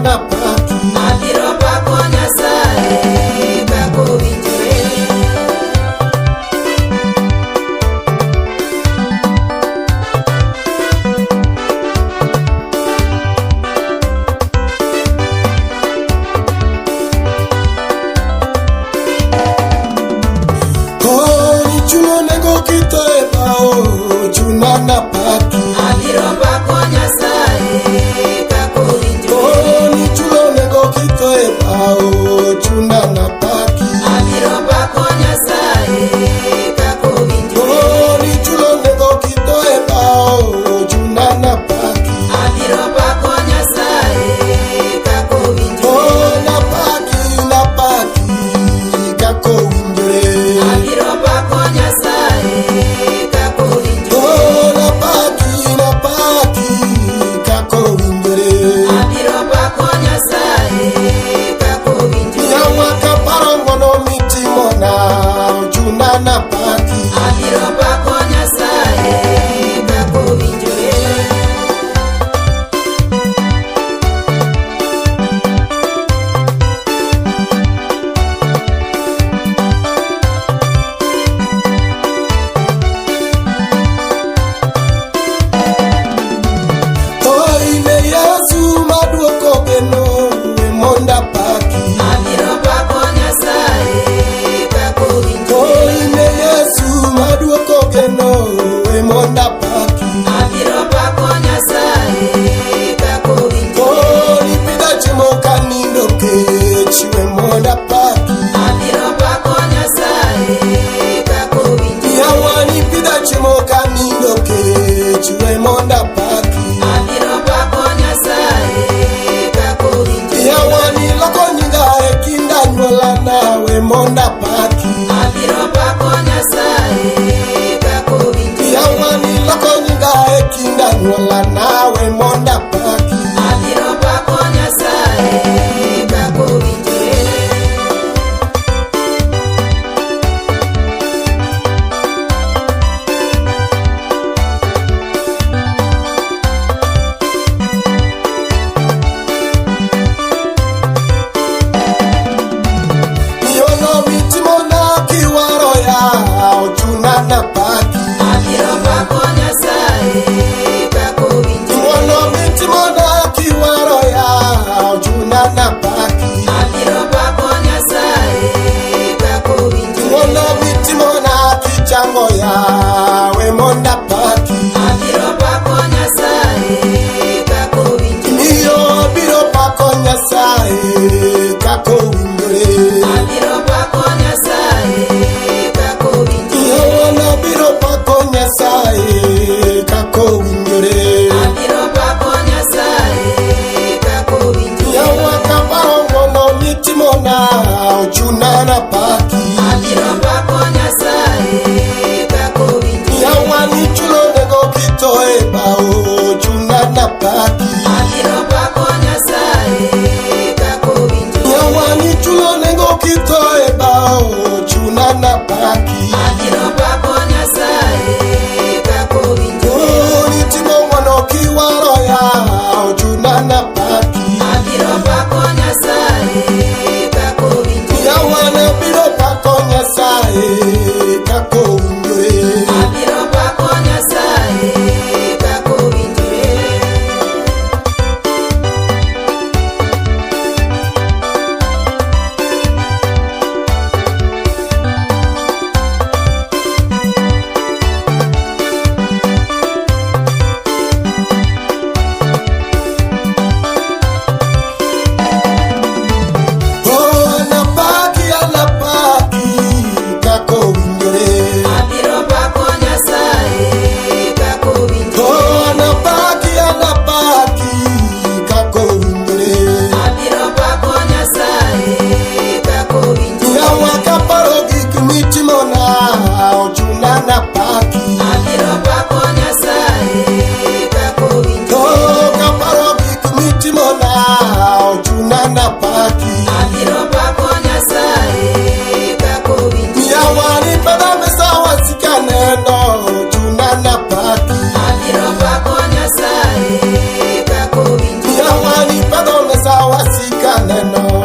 napaki. Abiro pako Nyasaye kaka owinjore. Oh, nichulo nengo kitho e bao, chuna napaki. Abiro pako Nyasaye kaka owinjore. Oh, nichulo nengo kitho e bao, chuna napaki. Abiro pako Nyasaye kaka owinjore. Oh, nichulo nengo kitho e bao, chuna napaki. Abiro pako Nyasaye kaka owinjore. Oh, napaki, napaki, kaka owinjore. Abiro pako Nyasaye kaka owinjore. Oh, napaki, napaki, kaka owinjore. Abiro pako Nyasaye kaka owinjore. Yawa kaparo ng'wono mitimona, chuna napaki. Abiro pako Nyasaye kaka owinjore. Oh, ine Yesu maduoko geno, we mondo apaki. Abiro pako Nyasaye kaka owinjore. Oh, ine Yesu maduoko geno, we mondo apaki. Abiro pako Nyasaye kaka owinjore. Oh, nipidha chiemo kanindo kech, we mondo apaki. Abiro pako Nyasaye kaka owinjore. Yawa nipidha chiemo kanindo kech, we mondo apaki. Abiro pako Nyasaye kaka owinjore. Yawa niloko nyinga e kind anyuolana, we mondo apaki. Abiro pako Nyasaye kaka owinjore. Yawa niloko nyinga e kind anyuolana, we mondo apaki. Abiro pako Nyasaye kaka owinjore. Miyono mitimona kiwaro ya ochuna napaki. Abiro pako Nyasaye kaka owinjore. Miyono mitimona kiwaro ya ochuna napaki. Abiro pako Nyasaye kaka owinjore. Miyono mitimona kichango ya we mondo apaki. Abiro pako Nyasaye kaka owinjore. Miyo biro pako Nyasaye kaka owinjore. Abiro pako Nyasaye kaka owinjore. Miyo biro pako Nyasaye kaka owinjore. Abiro pako Nyasaye kaka owinjore. Yawa kaparo ng'wono mitimona ochuna napaki. Abiro pako Nyasaye kaka owinjore. Yawa nichulo nengo kitho e bao ochuna napaki. Abiro pako Nyasaye kaka owinjore. Yawa nichulo nengo kitho e bao ochuna napaki. Abiro pako Nyasaye kaka owinjore. Oh, nitimo ng'wono kiwaro ya ochuna napaki. Abiro pako Nyasaye kaka owinjore. Yawa nabiro pako Nyasaye kaka owinjore. Abiro pako Nyasaye kaka owinjore. Oh, anapaki, anapaki kaka owinjore. Abiro pako Nyasaye kaka owinjore. Oh, anapaki, anapaki kaka owinjore. Abiro pako Nyasaye kaka owinjore. Yawa kaparo gik mitimona, ochuna napaki. Abiro pako Nyasaye kaka owinjore. Oh, kaparo gik mitimona, ochuna napaki. Abiro pako Nyasaye kaka owinjore. Yawa nipedha mesa wasika neno, ochuna napaki. Abiro pako Nyasaye kaka owinjore. Yawa nipedho mesa Wasika neno.